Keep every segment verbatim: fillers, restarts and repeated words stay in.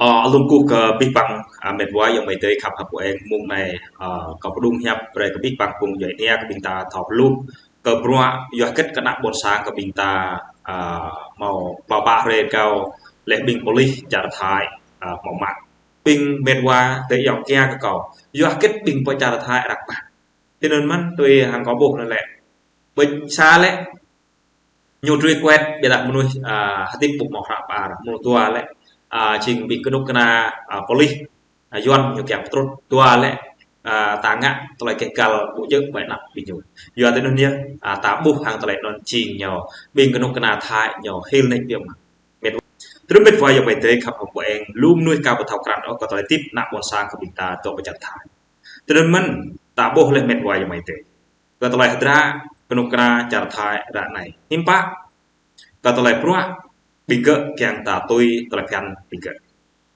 Ơ, alum kơkuh kơ abih bang, ơ, mĕt wa ayŏng amai adơi khăp hơpŭ eng mơ̆ng anai, ơ, kâo pơdŏng hiăp brơi kơ abih bang phung djuai ania kơ ƀing ta thâo hluh kơ bruă yua hơget kơ ană ƀôn sang kơ ƀing ta, ơ, hmâo pơpă hrơi kâo lĕ ƀing pôlis čar Thái, ơ, hmâo mă. Ƀing mĕt wa adơi ayŏng kiăng kơ kâo, yua hơget ƀing pơ čar Thái răk ƀah. Tui anŭn mơ̆n tui hăng kâo ƀuh anŭn lĕ. Ƀing sa lĕ ñu truh kuet ƀiădah mơnuih, ơ, hơdip ƀu hmâo hră pơar. Mơnuih dua lĕ, ơ, jing ƀing kơnuk kơna, ơ, pôlis, ơ, Yuan ñu kiăng pơtrut. Dua lĕ, ơ, ta ngă tơlơi keh găl ƀu djơ̆ ƀơi anăp ƀing ñu. Yua tui anŭn yơh, ơ, ta ƀuh hăng tơlơi anŭn jing ñu ƀing kơnuk kơna Thái ñu hil nač biă mă. Mĕt, tơdơi mĕt wa ayŏng amai adơi khăp hơpŭ eng, lu mơnuih ka ƀu thâo krăn ôh kơ tơlơi hơdip ană ƀôn sang kơ ƀing ta dŏ pơ čar Thái. Tui anŭn mơ̆n ta ƀuh lĕ mĕt wa ayŏng amai adơi. Kơ tơlơi hơdră kơnuk kơna čar Thái ră anai. Hiư̆m pă kơ tơlơi bruă ƀing gơ̆ kiăng ta tui tơlơi phiăn ƀing gơ̆.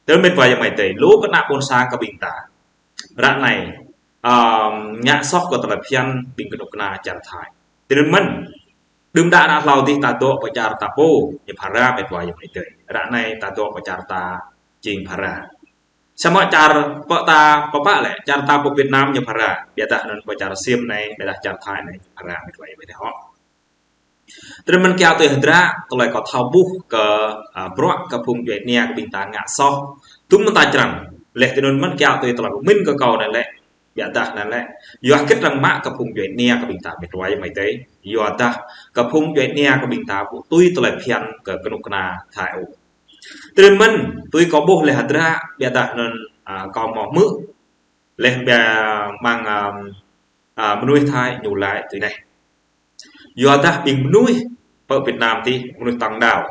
Tơdơi mĕt wa ayŏng amai adơi, lu kơ ană ƀôn sang kơ ƀing ta ră anai, ơ, ngă soh kơ tơlơi phiăn ƀing kơnuk kơna čar Thái. Tui anŭn mơ̆n, đưm đă ră hlâo adih ta dŏ pơ čar ta pô ñu phara mĕt wa ayŏng amai adơi. Ră anai ta dŏ pơ čar ta jing phara. Samơ̆ čar pơ ta pơpă lĕ, čar ta pơ Việt Nam ñu phara. Ƀiădah anŭn pơ čar Sim anai, ƀiădah čar Thái anai ñu phara mĕt wa ayŏng amai adơi hŏ. Tơdơi mơ̆n kiăng tui hơdră, tơlơi kâo thâo ƀuh kơ, ơ, bruă kơ phung djuai ania kơ ƀing ta ngă soh. Tŭm mơta črăn, lĕ tui anŭn mơ̆n kiăng tui tơlơi pơmĭn kơ kâo anŭn lĕ. Ƀiădah anŭn lĕ. Yua hơget arăng mă kơ phung djuai ania kơ ƀing ta mĕt wa ayŏng amai adơi. Yua dah kơ phung djuai ania kơ ƀing ta ƀu tui tơlơi phiăn kơ kơnuk kơna Thái ôh. Tơdơi mơ̆n, tui kâo ƀuh lĕ hơdră, ƀiădah anŭn, ơ, kâo hmâo hmư̆. Lĕ ƀiă mơ̆ng, ơ, ơ, mơnuih Thái ñu laĭ tui anai. Yua dah ƀing mơnuih pơ Việt Nam adih, mơnuih tang đao.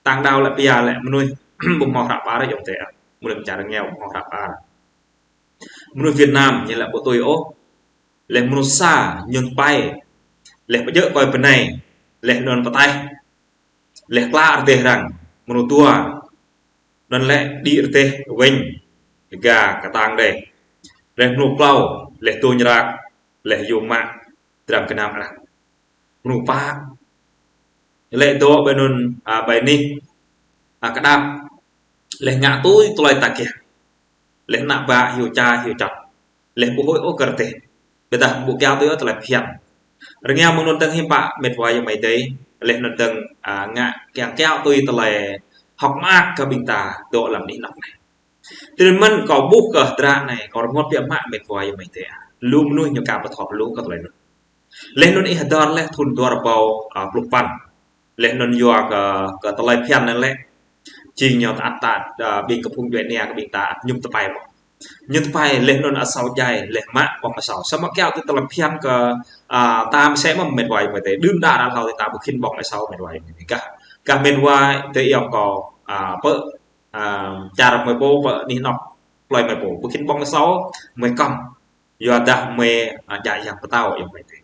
Tang đao lĕ ƀiă lĕ mơnuih ƀu hmâo hră pơar ayŏng adơi. Mơnuih čar rơngiao ƀu hmâo hră pơar. Mơnuih Việt Nam ñu lĕ ƀu tui ôh. Lĕ mơnuih sa ñu tơpai. Lĕ pơjơ̆ kơi bơnai. Lĕ anŭn pơtaih. Lĕ klă rơdêh arăng, mơnuih dua. Anŭn lĕ đĭ rơdêh wĕng, ga kơtang đeh. Lĕ mơnuih klâo, lĕ tơña ră, lĕ yua mă, dram gơnam arăng. Mơnuih pă. Lĕ dŏ ƀơi anŭn, ơ, ƀơi anih, ơ, kơdăp. Lĕ ngă tui tơlơi ta kiăng. Lĕ ană bă hyu ča hyu čăt. Lĕ ƀu huĭ ôh kơ rơdêh. Ƀiădah ƀu kiăng tui ôh tơlơi phiăn. Rơngiao mơ̆ng anŭn dơ̆ng hiư̆m pă mĕt wa ayŏng amai adơi. Lĕ anŭn dơ̆ng, ơ, ngă kiăng kiăng tui tơlơi hơ̆k mơak kơ ƀing ta dŏ lăm anih anŏ anai. Tui anŭn mơ̆n kâo ƀuh kơ hơdră anai, kâo rơngot biă mă mĕt wa ayŏng amai adơi. Lu mơnuih ñu ka ƀu thâo hluh kơ tơlơi anŭn. Lĕ anŭn ih hơdơr lĕ thŭn dua rơbâo, ơ, pluh păn. Lĕ anŭn yua kơ, kơ tơlơi phiăn anŭn lĕ. Jing ñu tơăt tơăt, ơ, ƀing kơ phung djuai ania kơ ƀing ta ñu tơpai mơ̆. Ñu tơpai lĕ anŭn asâo djai, lĕ mă ƀơ̆ng asâo. Samơ̆ kiăng tui tơlơi phiăn kơ, ơ, ta mơsĕ mơ̆ mĕt wa ayŏng amai adơi. Đưm đă ră hlâo adih ta ƀu khĭn ƀơ̆ng asâo mĕt wa ayŏng amai adơi. Kah, kah mĕt wa adơi ayŏng kâo, ơ, pơ, ơ, čar mơi pô pơ anih anŏ plơi mơi pô. Ƀu khĭn ƀơ̆ng asâo, mơi kăm. Yua dah mơi, ơ, djă yang pơtao ayŏng amai adơi.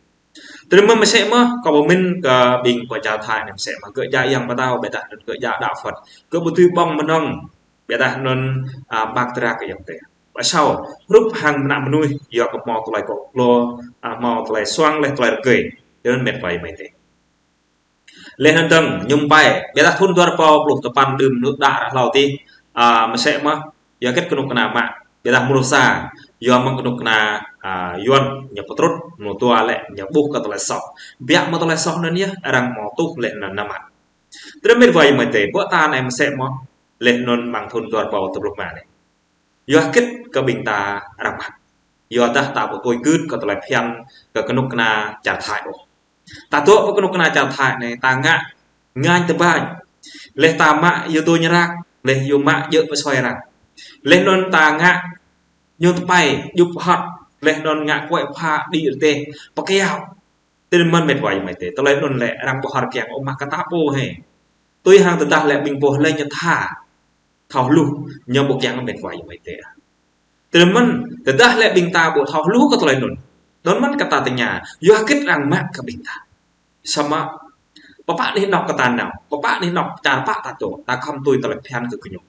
Tơdơi mơ̆ mơsĕ mơ̆, kâo pơmĭn kơ ƀing pơ čar Thái anai mơsĕ mơ̆ gơ̆ djă yang pơtao, ƀiădah anŭn gơ̆ djă đăo Phật. Gơ̆ ƀu tui ƀơ̆ng mơnơ̆ng, ƀiădah anŭn, ơ, ƀăk tơdrak ayŏng adơi. Pơ asâo, hrup hăng ană mơnuih, yua kơ hmâo tơlơi kŏk klô, ơ, hmâo tơlơi suang lĕ tơlơi rơgơi. Tui anŭn mĕt wa ayŏng amai adơi. Lĕ anŭn dơ̆ng, ñu tơpai, ƀiădah thŭn dua rơbâo pluh tơpăn đưm anŭn đă ră hlâo adih, ơ, mơsĕ mơ̆, yua hơget kơnuk kơna mă, ƀiădah mơnuih sa, yua mơ̆ng kơnuk kơna, ơ, Yuan, ñu pơtrut, mơnuih dua lĕ, ñu ƀuh kơ tơlơi soh. Biă mơ̆ tơlơi soh anŭn yơh, arăng hmâo tuh lĕ anŭn nao mă. Tơdơi mĕt wa ayŏng amai adơi, ƀơi ta anai mơsĕ mơ̆, lĕ anŭn mơ̆ng thŭn dua rơbâo dua pluh rơma anai. Yua hơget kơ ƀing ta arăng mă. Yua dah ta ƀu tui gưt kơ tơlơi phiăn kơ kơnuk kơna čar Thái ôh. Ta dŏ pơ kơnuk kơna čar Thái anai, ta ngă ngañ tơbañ. Lĕ ta mă yua tơña ră, lĕ yua mă djơ̆ pơsoi arăng. Lĕ anŭn ta ngă ñu tơpai, djŭp hŏt, lĕ anŭn ngă kuĕ pha đĭ rơdêh, pơkiaŏ. Tui anŭn mơ̆n mĕt wa ayŏng amai adơi. Tơlơi anŭn lĕ arăng ƀu hơr kiăng ôh mă kơ ta pô hĕ. Tui hăng tơdah lĕ ƀing pô lĕ ñu tha. Thâo hluh, ñu ƀu kiăng mĕt wa ayŏng amai adơi. Tui anŭn mơ̆n, tơdah lĕ ƀing ta ƀu thâo hluh kơ tơlơi anŭn. Anŭn mơ̆n kơ ta tơña, yua hơget arăng mă kơ ƀing ta. Samơ̆, pơpă anih anŏ kơ ta nao, pơpă anih anŏ čar pă ta dŏ, ta khŏm tui tơlơi phiăn kơ gơñu.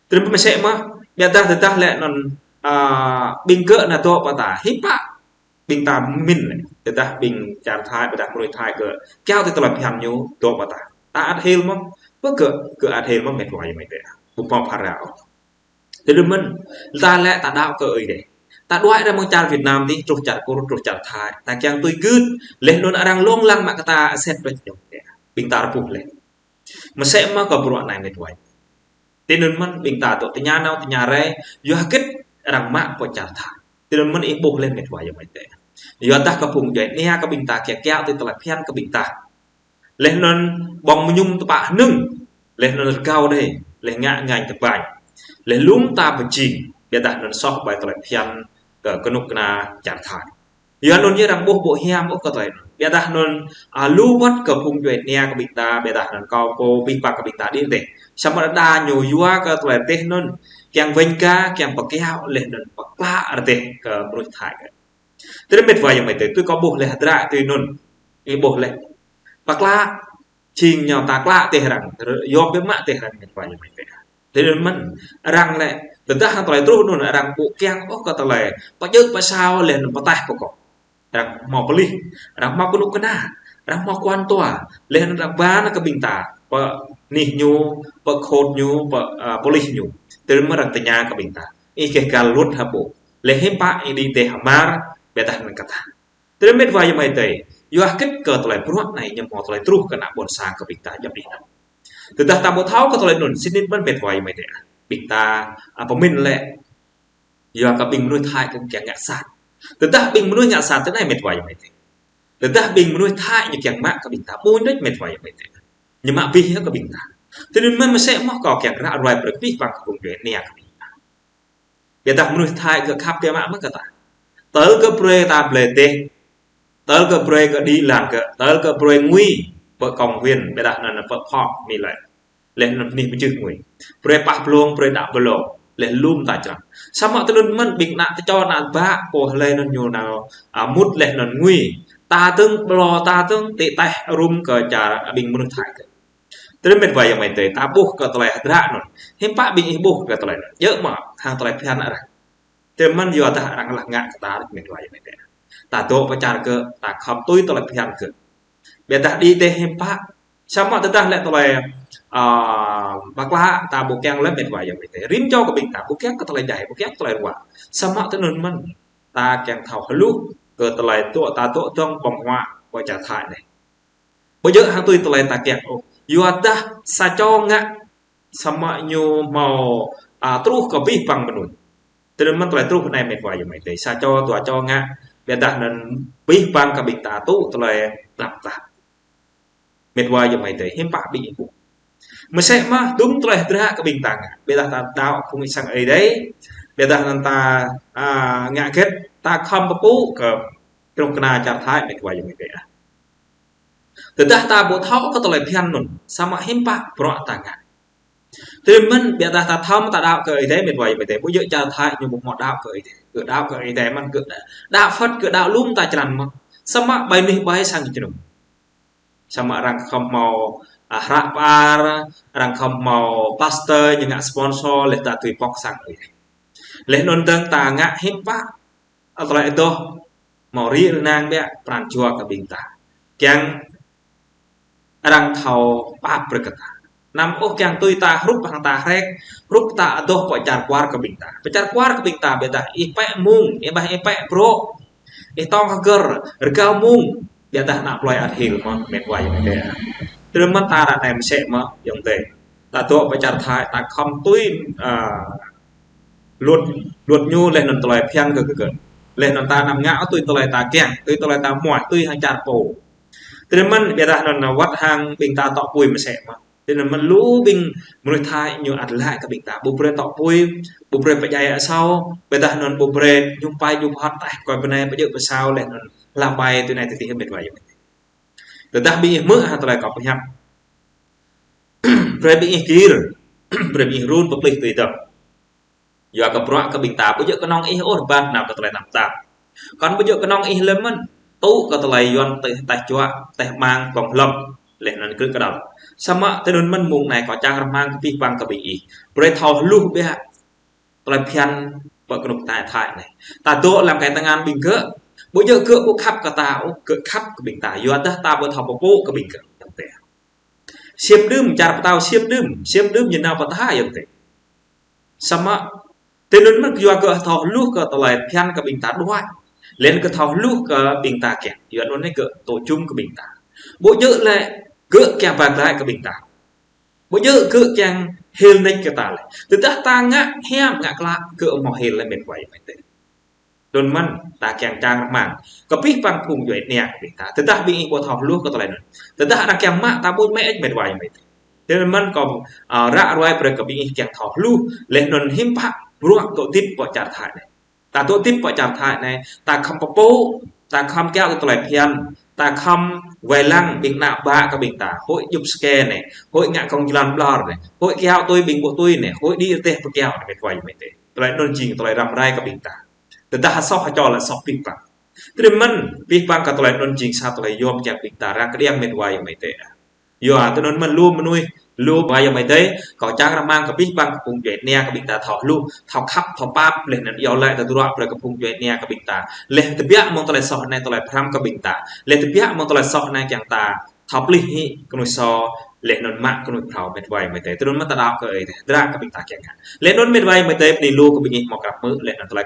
Tơdơi mơ̆ mơsĕ mơ̆, ƀiădah tơdah lĕ anŭn, ơ, ƀing gơ̆ nao dŏ pơ ta, hiư̆m pă ƀing ta pơmĭn lĕ, tơdah ƀing čar Thái, ƀiădah mơnuih Thái gơ̆, kiaŏ tui tơlơi phiăn ñu dŏ pơ ta. Ta ăt hil mơ̆, ƀu gơ̆, gơ̆ ăt hil mơ̆ mĕt wa ayŏng amai adơi. Ƀu hmâo phara ôh. Tui anŭn mơ̆n, ta lĕ ta đaŏ kơ Ơi Adai. Ta đuaĭ ra mơ̆ng čar Việt Nam dih, truh čar Kur, truh čar Thái. Ta kiăng tui gưt, laih anŭn arăng lông lăng mă kơ ta aset pĕč ñŏng. Ƀing ta rơpuh laih. Mơsĕ mơ̆ kơ bruă anai met wa. Tui anŭn mơ̆n ƀing ta dŏ tơña nao tơña rai, yua hơget arăng mă pơ čar Thái. Tui anŭn mơ̆n ih ƀuh laih met wa ayŏng amai adơi. Yua dah kơ phung djuai ania kơ ƀing ta kiăng kiaŏ tui tơlơi phiăn kơ ƀing ta. Laih anŭn ƀơ̆ng mơñum tơpă hơnơ̆ng, laih anŭn rơgao đơi, laih ngă ngañ tơbañ. Laih lŏm ta pơjing, ƀiădah anŭn soh ƀơi tơlơi phiăn kơ kơnuk kơna čar Thái. Yua anŭn yơh arăng ƀuh ƀu hiam ôh kơ tơlơi anŭn. Ƀiădah anŭn, a, lu wơ̆t kơ phung djuai ania kơ ƀing ta, ƀiădah anŭn kâo pô abih bang kơ ƀing ta đĭ rơdêh. Samơ̆ đa ñu yua kơ tơlơi rơdêh anŭn. Kiăng wĕng ka, kiăng pơkiaŏ, laih anŭn pơklă rơdêh kơ mơnuih Thái kơ. Tui anŭn met wa ayŏng amai adơi, tui kâo ƀuh laih hơdră tui anŭn. Ih ƀuh laih. Pơklă, jing ñu ta klă rơdêh arăng, yom biă mă rơdêh arăng met wa ayŏng amai adơi. Tui anŭn mơ̆n, arăng lĕ, tơdah hăng tơlơi truh anŭn arăng ƀu kiăng ôh kơ tơlơi pơjơ̆ pơsao laih anŭn pơtaih pơkŏ. Arăng hmâo pơlih, arăng hmâo kơnuk kơna, arăng hmâo kuan tua, laih anŭn arăng ba nao kơ ƀing ta, pơ anih ñu, pơ khot ñu, pơ, a, pơlih ñu. Tui anŭn mơ̆n arăng tơña kơ ƀing ta. Ih geh găl luật hă ƀu? Laih hiư̆m pă ih đĭ rơdêh amar, ƀiădah anŭn kơ ta. Tui anŭn met wa ayŏng amai adơi, yua hơget kơ tơlơi bruă anai ñu hmâo tơlơi truh kơ ană ƀôn sang kơ ƀing ta djŏp anih anŭn. Tơdah ta ƀu thâo kơ tơlơi anŭn, sĭt nik mơ̆n met wa ayŏng amai adơi. Ƀing ta, a, pơmĭn lĕ, yua kơ ƀing mơnuih Thái kơ kiăng ngă sat. Tơdah ƀing mơnuih ngă sat tui anai met wa ayŏng amai adơi. Tơdah ƀing mơnuih Thái ñu kiăng mă kơ ƀing ta, ƀu đôč met wa ayŏng amai adơi. Ñu mă abih kơ ƀing ta. Tui anŭn mơ̆n mơsĕ mơ̆ kâo kiăng ră ruai brơi kơ abih bang kơ phung djuai ania kơ ƀing ta. Ƀiădah mơnuih Thái gơ̆ khăp biă mă mơ̆n kơ ta. Tơl gơ̆ brơi ta blơi rơdêh. Tơl gơ̆ brơi gơ̆ đĭ lăn gơ̆. Tơl gơ̆ brơi ngui pơ công viên. Ƀiădah anŭn pơ park mơ̆ lĕ. Laih anŭn anih pơjưh ngui. Brơi pah blông, brơi đăo blông. Laih lŏm ta črăn. Samơ̆ tui anŭn mơ̆n ƀing ană tơčô ană bă pô hlơi anŭn ñu nao, a, mŭt laih anŭn ngui. Ta dơ̆ng blŏ, ta dơ̆ng tĭ taih rŭm kơ čar ƀing mơnuih Thái kơ. Tui anŭn met wa ayŏng amai adơi, ta ƀuh kơ tơlơi hơdră anŭn. Hiư̆m pă ƀing ih ƀuh kơ tơlơi anŭn. Djơ̆ mơ̆, hăng tơlơi phiăn arăng. Tui anŭn mơ̆n yua dah arăng lăng ngă kơ ta met wa ayŏng amai adơi. Ta dŏ pơ čar gơ̆, ta khŏm tui tơlơi phiăn gơ̆. Ƀiădah đĭ rơdêh hiư̆m pă. Samơ̆ tơdah lĕ tơlơi, a, pơklă ta ƀu kiăng lĕ met wa ayŏng amai adơi. Rĭm čô kơ ƀing ta ƀu kiăng kơ tơlơi djai, ƀu kiăng kơ tơlơi ruă. Samơ̆ tui anŭn mơ̆n. Ta kiăng thâo hluh kơ tơlơi dŏ, ta dŏ dơ̆ng ƀơ̆ng huă pơ čar Thái anai. Ƀu djơ̆ hăng tui tơlơi ta kiăng ôh. Yua dah sa čô ngă samơ̆ ñu hmâo, a, truh kơ abih bang mơnuih. Tui anŭn mơ̆n tơlơi truh anai met wa ayŏng amai adơi. Sa čô dua čô ngă, ƀiădah anŭn abih bang kơ ƀing ta tŭ tơlơi tơnap tap. Met wa ayŏng amai adơi, hiư̆m pă ƀing ih ƀuh. Mơsĕ mơ̆, dŭm tơlơi hơdră kơ ƀing ta ngă. Ƀiădah ta đaŏ phung ih sang Ơi Adai. Ƀiădah anŭn ta, a, ngă hơget, ta khŏm pơpŭ kơ kơnuk kơna čar Thái met wa ayŏng amai adơi. Tơdah ta ƀu thâo kơ tơlơi phiăn anŭn, samơ̆ hiư̆m pă bruă ta ngă. Tui anŭn mơ̆n, ƀiădah ta thâo mơ̆ ta đaŏ kơ Ơi Adai met wa ayŏng amai adơi. Ƀu djơ̆ čar Thái ñu ƀu hmâo đaŏ kơ Ơi Adai. Gơ̆ đaŏ kơ Ơi Adai mơ̆n, gơ̆ đaŏ, đaŏ Phật, gơ̆ đaŏ lŏm ta črăn mơ̆n. Samơ̆ ƀơi anih ƀai sang jơnum. Samơ̆ arăng khŏm hmâo, a, hră pơar, arăng khŏm hmâo pastor ñu ngă sponsor laih ta tui pŏk sang Ơi Adai. Laih anŭn dơ̆ng ta ngă hiư̆m pă, a, tơlơi adoh, hmâo rĭ rơnang biă pran jua kơ ƀing ta. Kiăng arăng thâo pap brơi kơ ta. Anăm ôh kiăng tui ta hrup hăng ta hrek, hrup ta adoh pơ čar kwar kơ ƀing ta. Pơ čar kwar kơ ƀing ta ƀiădah ih pĕ mông, ih ƀah ih pĕ brŏ. Ih tŏng hơgơr, rơgao mông, ƀiădah ană plơi ăt hil mơ̆n, met wa ayŏng adơi. Tui anŭn mơ̆n ta ră anai mơsĕ mơ̆, ayŏng adơi. Ta dŏ pơ čar Thái, ta khŏm tui, a, luật, luật ñu laih anŭn tơlơi phiăn kơ gơ̆. Laih anŭn ta anăm ngă tui tơlơi ta kiăng, tui tơlơi ta muai, tui hăng čar pô. Tui anŭn mơ̆n ƀiădah anŭn wơ̆t hăng ƀing ta tŏ apui mơsĕ mơ̆. Tui anŭn mơ̆n lu ƀing mơnuih Thái ñu ăt laĭ kơ ƀing ta. Ƀu brơi tŏ apui, ƀu brơi pơdjai asâo, ƀiădah anŭn ƀu brơi ñŭm pai ñŭm pơhŏt taih kơ bơnai pơjơ̆ pơsao laih anŭn hla ƀai tui anai tui adih met wa ayŏng. Tơdah ƀing ih hmư̆ hă tơlơi kâo pơhiăp. Brơi ƀing ih gir, brơi ƀing ih run pơplih tui dơ̆ng. Yua kơ bruă kơ ƀing ta, ƀu djơ̆ kơnơ̆ng ih ôh rơbat nao kơ tơlơi tơnap tap. Kŏn ƀu djơ̆ kơnơ̆ng ih lơ̆m mơ̆n, tŭ kơ tơlơi Yuan tơl taih juă, taih mang, ƀơ̆ng hlŏm, laih anŭn krư̆ kơdăl. Samơ̆ tui anŭn mơ̆n mông anai kâo čang rơmang kơ abih bang kơ ƀing ih. Brơi thâo hluh biă tơlơi phiăn pơ kơnuk kơna Thái anai. Ta dŏ lăm kơ tơngan ƀing gơ̆, ƀu djơ̆ gơ̆ ƀu khăp kơ ta ôh, gơ̆ khăp kơ ƀing ta. Yua dah ta ƀu thâo pơpŭ kơ ƀing gơ̆. Siam đưm, čar pơtao siam đưm, siam đưm ñu nao pơ ta ayŏng adơi. Samơ̆ tui anŭn mơ̆n yua gơ̆ thâo hluh kơ tơlơi phiăn kơ ƀing ta đuaĭ. Laih anŭn gơ̆ thâo hluh kơ ƀing ta kiăng. Yua anŭn anai gơ̆ tŏ jum kơ ƀing ta. Ƀu djơ̆ lĕ gơ̆ kiăng wai glaĭ kơ ƀing ta. Ƀu djơ̆ gơ̆ kiăng hil nač kơ ta lĕ. Tơdah ta ngă hiam ngă klă gơ̆ ƀu hmâo hil lĕ met wa ayŏng amai adơi. Anŭn mơ̆n ta kiăng čang rơmang kơ abih bang phung djuai ania kơ ƀing ta. Tơdah ƀing ih ƀu thâo hluh kơ tơlơi anŭn. Tơdah arăng kiăng mă ta ƀu mă ôh met wa ayŏng amai adơi. Tui anŭn mơ̆n kâo, a, ră ruai brơi kơ ƀing ih kiăng thâo hluh, laih anŭn hiư̆m pă bruă dŏ hơdip pơ čar Thái anai. Ta dŏ hơdip pơ čar Thái anai, ta khŏm pơpŭ, ta khŏm kiaŏ tui tơlơi phiăn, ta khŏm wai lăng ƀing ană bă kơ ƀing ta, huĭ djŭp ske anai, huĭ ngă kông jơlan ƀlŏr anai, huĭ kiaŏ tui ƀing ƀu tui anai, huĭ đĭ rơdêh pơkiaŏ anai met wa ayŏng amai adơi. Tơlơi anŭn jing tơlơi răm rai kơ ƀing ta. Tơdah soh hơčŏ lĕ soh abih bang. Tui anŭn mơ̆n, abih bang kơ tơlơi anŭn jing sa tơlơi yôm kiăng ƀing ta răng kơđiăng met wa ayŏng amai adơi. Yua tui anŭn mơ̆n lu mơnuih, lu wa ayŏng amai adơi, kâo čang rơmang kơ abih bang kơ phung djuai ania kơ ƀing ta thâo hluh, thâo khăp, thâo pap, laih anŭn iâu laĭ tơdruă brơi kơ phung djuai ania kơ ƀing ta. Laih tơbiă mơ̆ng tơlơi soh anai tơlơi pơhrăm kơ ƀing ta. Laih tơbiă mơ̆ng tơlơi soh anai kiăng ta thâo plih hĭ kơnuih sô, laih anŭn mă kơnuih phrâo met wa ayŏng amai adơi. Tui anŭn mơ̆n ta đaŏ kơ Ơi Adai, hơdră kơ ƀing ta kiăng ngă. Laih anŭn met wa ayŏng amai adơi, bơni lu kơ ƀing ih hmâo krăp hmư̆, laih anŭn tơlơi